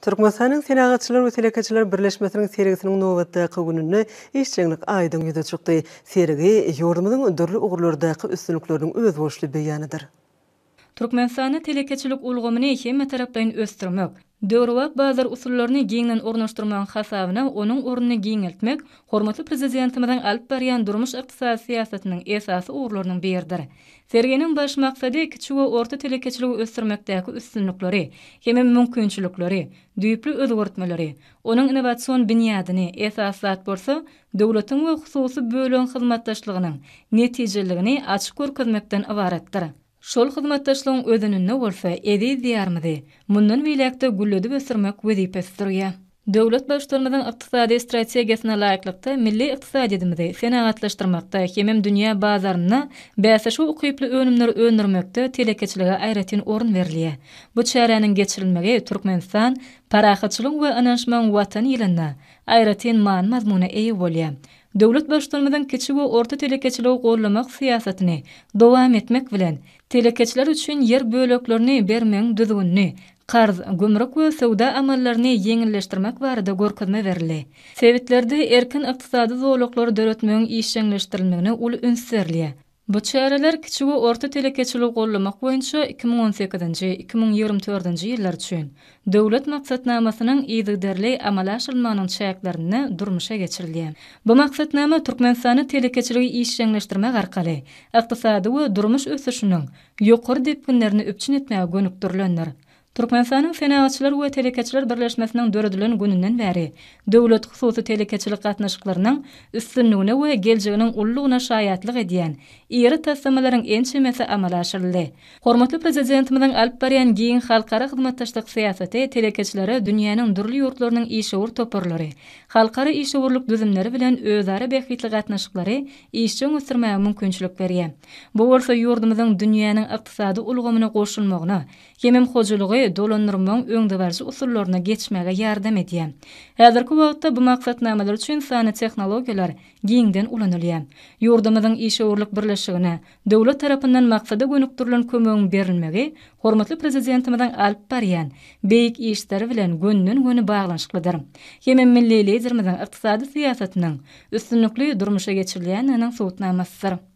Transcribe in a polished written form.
Türkmenistanyň Senagatçylar we telekeçiler birleşmesiniň sergisiniň nobatdaky gününde işjeňlik aýdyň ýüze çykdy. Sergi ýurdumyzyň dürli ugurlardaky üstünlikleriniň özboluşly beýanydyr. Türkmenistanda telekeçilik ulgamyny hemmetaraplaýyn ösdürmek, döwrebap bazar usullaryny giňden ornaşdyrmagyň hasabyna onuň ornuny giňeltmek hormatly Prezidentimiziň alyp barýan durmuş-ykdysady syýasatynyň esasy ugurlarynyň biridir. Serginiň baş maksady kiçi we orta telekeçiligi ösdürmekdäki üstünlikleri hemem mümkinçilikleri, düýpli özgertmeleri, onuň innowasion binýadyny, esasy zat bolsa, döwletiň we hususy bölegiň hyzmatdaşlygynyň netijeliligini açyp görkezmekden ybaratdyr. Şol hyzmatdaşlygyň özeninde bolsa eziz Diýarymyzy mundan beýläk-de gülledip ösdürmek wezipesi durýar. Döwlet Baştutanymyzyň ykdysady strategiýasyna laýyklykda, milli ykdysadyýetimizi senagatlaşdyrmakda hemem dünýä bazarynda bäsleşige ukyply önümleri öndürmekde telekeçilige aýratyn orun berilýär. Bu çäräniň geçirilmegi Türkmenistan, parahatçylygyň we ynanyşmagyň Watany ýylynda aýratyn many-mazmuna eýe bolýar. Döwlet Baştutanymyzyň kiçi we orta telekeçiligi goldamak syýasatyny dowam etmek bilen, telekeçiler üçin ýer böleklerini bermegiň düzgünini, karz, gümrük we söwda amallaryny ýeňilleşdirmek barada görkezme berildi. Sebitlerde erkin ykdysady zolaklary döretmegiň işjeňleşdirilmegine uly üns berilýär. Bu çäreler kiçi we orta telekeçiligi goldamak boýunça 2018-nji, 2024-nji ýyllar üçin Döwlet maksatnamasynyň yzygiderli amala aşyrylmagynyň çäklerinde durmuşa geçirilýär. Bu maksatnama Türkmenistanda telekeçiligi işjeňleşdirmek arkaly ykdysady we durmuş ösüşiniň ýokary depginlerini üpjün etmäge gönükdirilendir. Türkmenistanyň Senagatçylar we telekeçiler birleşmesiniň döredilen gününden bäri döwlet-hususy telekeçilik gatnaşyklarynyň üstünligine we geljeginiň ululygyna şaýatlyk edýän iri taslamalaryň ençemesi amala aşyryldy. Hormatly Prezidentimiziň alyp barýan giň halkara hyzmatdaşlyk syýasaty telekeçilere dünýäniň dürli ýurtlarynyň işewür toparlary, halkara işewürlik düzümleri bilen özara bähbitli gatnaşyklary işjeň ösdürmäge mümkinçilik berýär. Bu bolsa ýurdumyzyň dünýäniň ykdysady ulgamyna goşulmagyna hemem hojalygy dolandyrmagyň öňdebaryjy usullaryna geçmäge ýardam edýär. Häzirki wagtda bu maksatnamalar üçin sanly tehnologiýalar giňden ulanylýar. Ýurdumyzyň işewürlik birleşigine döwlet tarapyndan maksada gönükdirilen kömegiň berilmegi hormatly Prezidentimiziň alyp barýan beýik işleri bilen gönüden-göni baglanyşyklydyr. Hemem milli Liderimiziň ykdysady syýasatynyň üstünlikli durmuşa geçirilýändiginiň subutnamasydyr.